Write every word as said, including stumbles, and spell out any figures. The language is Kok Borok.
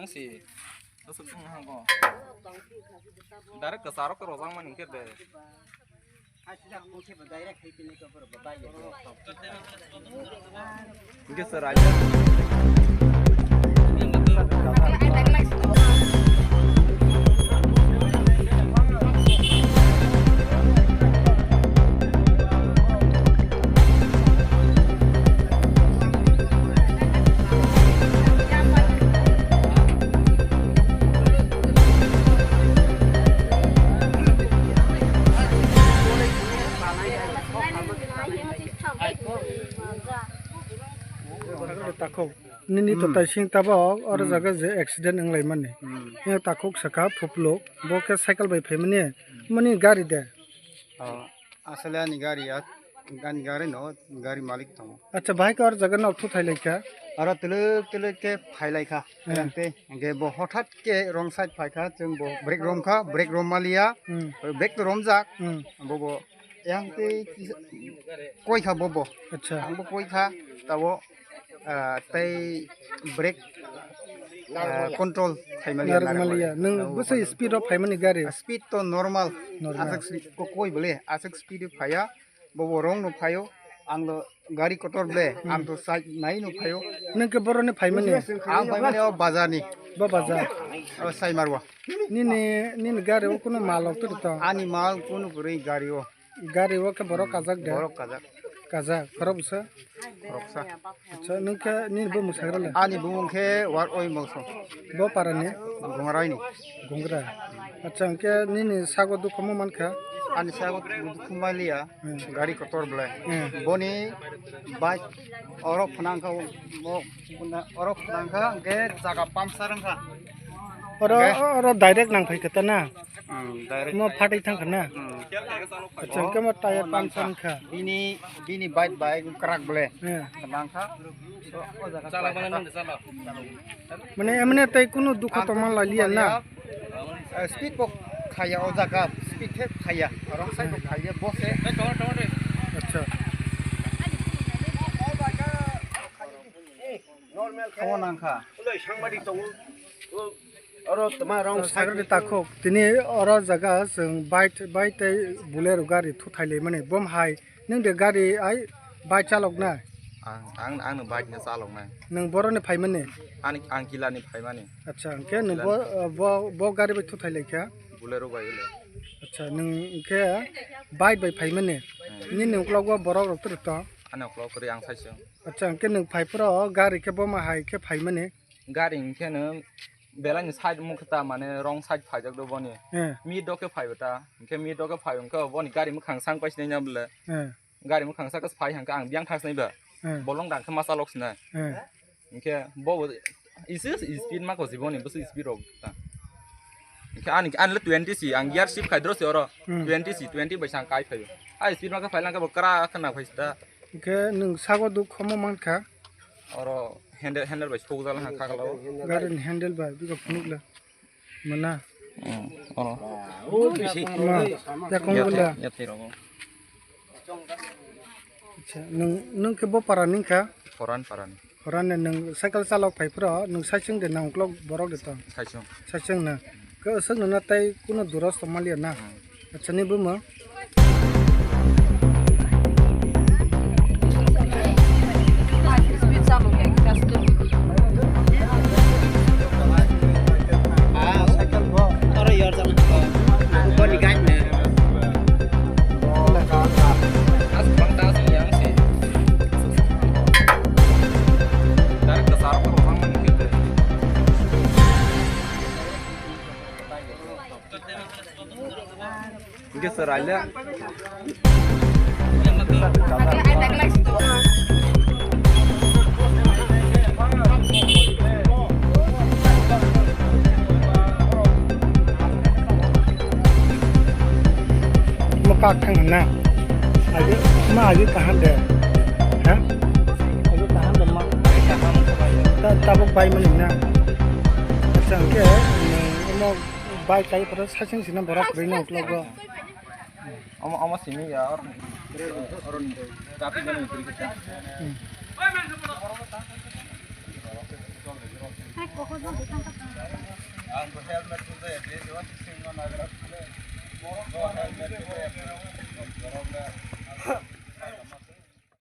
Si. Aswk wng ha bo. Direct kwcharo kwrwjakmani hwnkhe de. Hwnkhe sir, aida. Takhuk. Nini to hmm, taising tabok oro hmm, jaga je accident wnglaimani. Hmm. Yang takhuk saka phupluk, bo khe cycle bai phaimani, hmm, mani gari de. Oh, aswk ani gari ya, ani gari no, gari malik tongo. Acha, bahai khe oro jaga no thuthailai kha. Oro twlwk twlwk khe phailai kha. Hmm. Hingke bo hothat khe wrong side phai kha, chwng bo brake rom kha, brake rom maliya. Hmm. Brake to romjak. Hmm. Bo bo Yang tei kisa koi kha bobo. Acha. Ang bo koi kha, tabo, ah, tei brake, ah, control khaimani narwk maliya. Narwk maliya. Nwng bwsai speed o phaimani gari? Ah, speed to normal. Normal. Aswk speed ko koi bole, aswk speed o phaya, bobo wrong no phaio. Ang lo gari kotor ble, hmm, ang to side nai no phaio. Nwng khe boroni phaimani? Ang phaimani o bazar ni. Bo bazar? O Saimarwa. Nini, nini gari o kunu mal rok tong? Ani mal kunu kwrwi gari o. Gari o khe borok kajak de? Borok kajak. Kajak, khorok bwsa? Khoroksa. Acha, nwng khe nini bumung sagra le? Ani bumung khe War Oi Mongso. Bo para ni? Gungra ni. Gungra. Acha, hwnkhe nini sago dukhu mo mankha? Ani sago dukhu maliya. Hmm. Gari kotor belai. Hmm. Boni bike oro phnang kha, bo oro phnang kha, hwnkhe jaga puncture wngkha. Oro, hwnkhe oro direct nang phai kha ta na? Hmm, direct. Mo phatwi thang kha na? Hmm. Acha, hwnkhe mo tire puncture wngkha. Bini, bini bike bai kwrak belai. Hmm. Nang kha. Mane emne tei kunu dukho tongma laliya na? Eh, speed bo khaya o jaga, speed khe khaya, wrong side bo khaya, bo se. Acha. Khawa nang kha. Oro tma wrong side. Sagri takhuk, tini oro jaga chwng bike, bike tei Bolero gari thuthai laimani, bom hai. Nwng de gari ai bike chalok nai? Ang, ang, ang no bike no chalok nai. Nwng boroni phaimani? Ani, ang Kila ni phaimani. Acha, hwnkhe nwng bo, bo, bo gari bai thuthai lai kha? Bolero bai le. Acha, nwng hwnkhe bike bai phaimani? Hmm. Nini uklogo borok rok tong? Ani uklok kwrwi ang sai se. Acha, hwnkhe nwng phai phuru gari khe boma hai khe phaimani? Gari hwnkhe nwng belai ni side mukhe ta mane wrong side phaijak do boni. Eh. Mid o khe phaibo ta. Hwnkhe mid o khe phai hwnkhe boni gari mwkhang sang paisnai na bwle. Eh. Gari mwkhang saka phai hangka ang biyang thas nai ba. Hmm. Bolong dang khe masa lok sinai. Hmm. Hingke bo isi speed ma ko jiboni bwswk speed rok ta. Hingke ani, ani le twenty si ang gear shift khai dro si oro. Hmm. Twenty si, twenty bai sang kai phaio. A speed ma khe phai lang khe bo kra khe nang phai sita. Hingke nwng sago duk khomo man kha. Oro handle, handle bai sokjak lang kha kalo. Gari ni handle bai bikha phunuk le. Mana? Hmm, oro. Ma, yakung gula. Yate, yate rogo. Acha, nwng, nwng khe bo para ni wngkha? Horan para ni. Horan ni nwng cycle chalok phai phuru, nwng saichung de na uklok borok de tong? Saichung. Saichung na. Khe aswk nuna tei kunu duros tong maliya na? Hmm. Acha, ni buma. Hingke sir, aile. Mo kak thang na. Aje, ma aje tahan de. Ha? Aje tahan de ma. Ta, tabuk bai mani na. Acha, hingke, mo bai kai pura saichung sina borok rino uklogo. Omo, omo simi ya, or, or, traffic jam ni kiri kita. Hmm. Ang bo helmet bo de, de, de, de, de, de, de, de, de, de, de, de, de, de, de,